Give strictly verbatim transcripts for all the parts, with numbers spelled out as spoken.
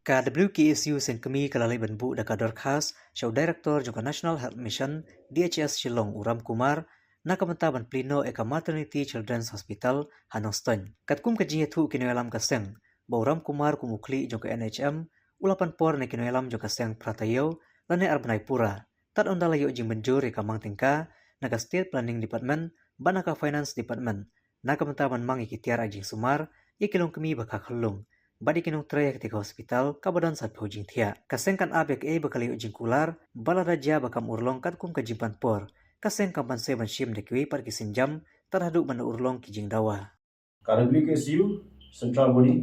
Ka W K S U Seng Kmie ka la leit ban buh da ka dorkhas sha u Director jong ka National Health Mission, D H S Shillong, u Ram Kumar, na ka bynta ban plie noh ïa ka Maternity Children's Hospital ha Nongstoiñ. Katkum ka jingïathuh ki nongïalam ka seng, ba u Ram Kumar kum u khlieh jong ka N H M u la pan por na ki nongïalam jong ka seng phra taïew lane ar bnai pura. Tad ynda la ïoh jingmynjur ïa ka mang tyngka na ka State Planning Department bad na ka Finance Department na ka bynta ban mang ïa ki tiar ai jingsumar ïa ki longkmie ba kha khyllung bad ïa ki nongtrei ha katei ka hospital kaba don sanphew jingthiah. Ka seng kan ap ïa kaei ba ka la ïoh jingkular bad lada jia ba kam urlong katkum ka jingpan por, ka seng kam banse ban shim da kiwei pat ki sienjam tad haduh ban da urlong ki jingdawa. Ka W K S U central body,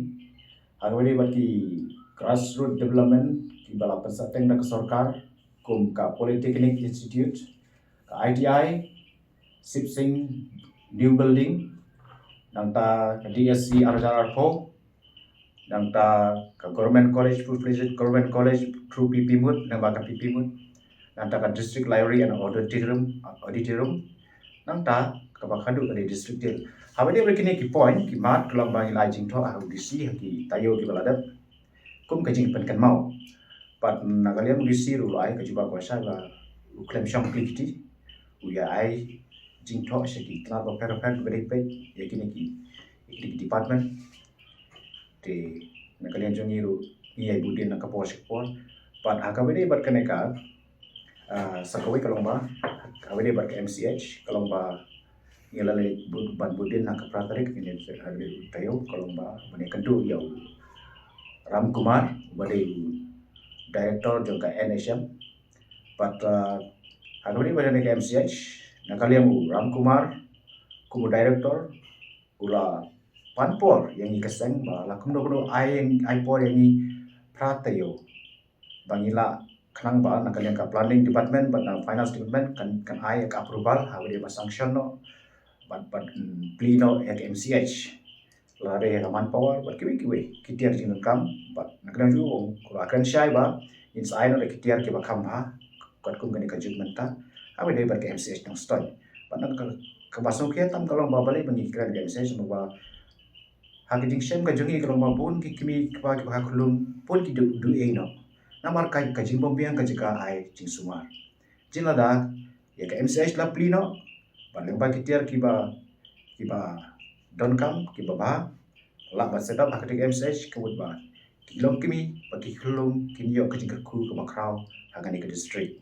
ha kaba ïadei bad ki grassroots development kiba la pynsahteng da ka sorkar, kum ka Polytechnic Institute, ka I T I, Sip Sing New Building, nangta ka D S C ar hajar arphew, nangta ka Government College, full fledged Government College through P P MUT, nangba ka P P MUT, nangta ka District Library and Auditorium, Auditorium, nangta kaba khadduh ka dei District Jail. Haba ïadei bad kine ki point ki mat ka long ba ngi la ai jingthoh ha u D C ha ki taïew kiba la dep kum ka jingpynkynmaw. Pat na ka liang u D C ruh u la ai ka jubab kaba shai ba u khlem shong kli kti, u ïa ai jingthoh sha ki tnat bapher bapher kiba dei peit ïa kine ki, ïa kine ki department. Te na ka liang jong ngi ruh ngi ïai buddien na ka por sha ka por. Pat ha kaba ïadei bad kane ka, ah, sa kawei ka long ba, ha kaba ïadei bad ka M C H ka long ba ngi la leit bud, ban buddien na ka phra tarik, kane ka taïew, ka long ba ban ïakynduh ïa u Ram Kumar uba dei u director jong ka N H M. Pat, ah, ha kaba ïadei bad kane ka M C H, na ka liang u Ram Kumar kum u director u la pan por ïa ngi ka seng ba la kumno kumno ai, ai por ïa ngi phra taïew ba ngi lah khnang ba na ka liang ka planning department bad na finance department kan, kan ai ka approval ha kaba ïadei ba sanction noh bad, bad, mm, plie noh ïa ka M C H. Lada ïa ka manpower bad kiwei kiwei ki tiar jingdonkam bad na ka liang jong u ong u la kren shai ba ngin sa ai noh da ki tiar kiba kham bha katkum kane ka juk mynta ha kaba ïadei bad ka M C H Nongstoiñ. Bad na ka, kaba sngewkhia tam ka long ba balei ba ngi kren ka M C H, namar ba ha ka jingshem ka jong ngi ka long ba bun ki kmie kiba, kiba kha khyllung, bun ki du, duh ei noh namar ka, ka jingbymbiang ka jaka ai jingsumar. Jin lada ïa ka M C H la plie noh bad lyngba ki tiar kiba, kiba donkam, kiba bha, lah ban set up ha katei ka M C H, ka mut ba ki longkmie bad ki khyllung kin ïoh ka jingkyrkhu kaba khraw ha kane ka district.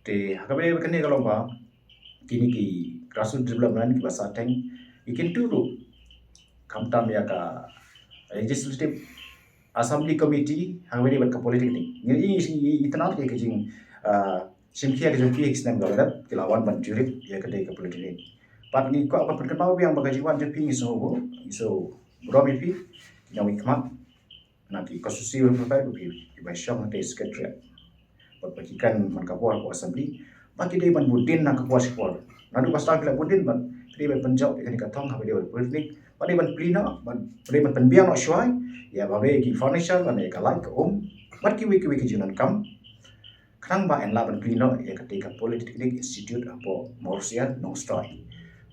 Te ha kaba ïadei bad kane ka long ba kine ki grassroots development kiba sahteng, ki kyntu ruh khamtam ïa ka Legislative Assembly Committee ha kaba ïadei bad ka Polytechnic. Ngi, ngi, ngi, ngi itynnad ïa ka jing, ah, shim khia ka jong ki ha ki snem kiba la dep, ki la wan ban jurip ïa katei ka Polytechnic. Pat ngi kwah ban pynkynmaw biang ba ka jingwan jong phi ngi sngewbha, ngi sngewbha ïa phi, ngi nang ïa khmat na ki constituency bapher bapher kiba shong hangtei Secretariat. Bad ba ki kren man ka por ha ka Assembly ba ki dei ban buddien na ka por sha ka por. Naduh ba sdang ki la buddien bad ki dei ban pynjop ïa kane ka thong ha kaba ïadei bad Polytechnic, ba dei ban plie noh, ba dei ban pynbiang noh shuwa ïa ba dei ki furniture lane ïa ka light ka um bad kiwei kiwei ki jingdonkam. Khnang ba yn lah ban plie noh ïa katei ka Polytechnic Institute hapoh Mawryngkneng Nongstoiñ.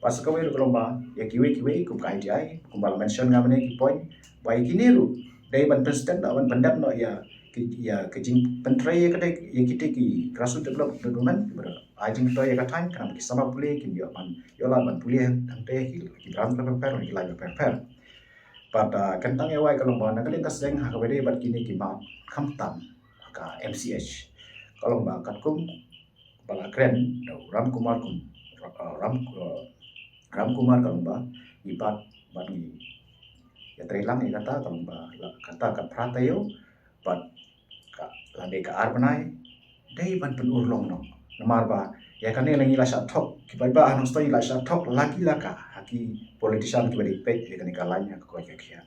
Bad sa kawei ruh ka long ba ïa kiwei kiwei kum ka I T I, kumba la mention nga mynne ki point, ba ïa kine ruh dei ban pynstet noh, ban pyndep noh ïa ki, ïa ka jingpyntrei ïa katei, ïa kitei ki grassroots develop, development kiba ai jingtrei ïa ka thaiñ, khnang ba ki samla pule kin ïoh ban, ïoh lad ban pule hangtei ha ki, ki branch bapher bapher, ki line bapher bapher. Bad, ah, khamtam ïa wei ka long ba na ka liang ka seng ha kaba ïadei bad kine ki mat khamtam ka M C H, ka long ba katkum ba la kren da u Ram Kumar kum, ah, Ram, ah, Ram Kumar ka long ba ngi bat, bad ngi ïatreilang ïa kata ka long ba la, kata ka phra taïew bad ka, la dei ka ar bnai dei ban pynurlong noh. Namar ba ïa kane la ngi la shah thok, ki paidbah ha Nongstoiñ la shah thok la ki la ka ha ki politician kiba dei peit ïa kane ka line ha ka koit ka khiah.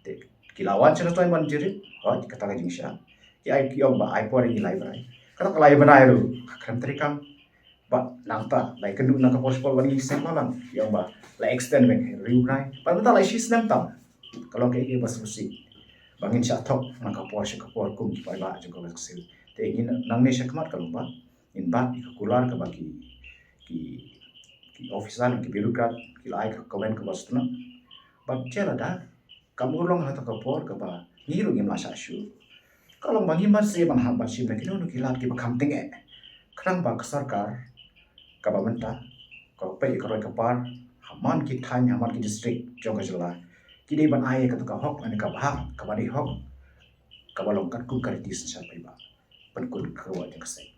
Te ki la wan sha Nongstoiñ ban jurip, hooid, kata ka jingshah. Ki ai, ki ong ba ai por ïa ngi lai bnai. Kata ka lai bnai ruh ka khlem treikam. Bad nangta la ïakynduh na ka por sha ka por ban ïa seng bha lang, ki ong ba la extend beit hynriew bnai. Bad mynta la shi snem tam. Ka long kaei kaba sngewsih ba ngin shah thok na ka por sha ka por kum ki paidbah jong ka West Khasi Hills. Te ngin nangne shakhmat ka long ba ngin bat ïa ka kular kaba ki, ki, ki officer, ki bureaucrat ki la ai ka comment kaba sngewtynnat. Bad jia lada Kam long ha kata ka por kaba ngi ruh ngim lah shah shuh. Ka long ba ngim ban sngewbha ban hap ban shim na kino kino ki lad kiba kham tyngeh. Khnang ba ka sorkar kaba mynta ka peit ka roi ka par ha man ki thaiñ, ha man ki district jong ka jylla, ki dei ban ai kata ka hok, lane ka bhah kaba dei hok, kaba long katkum ka riti synshar paidbah, pynkut ka roi jong ka seng.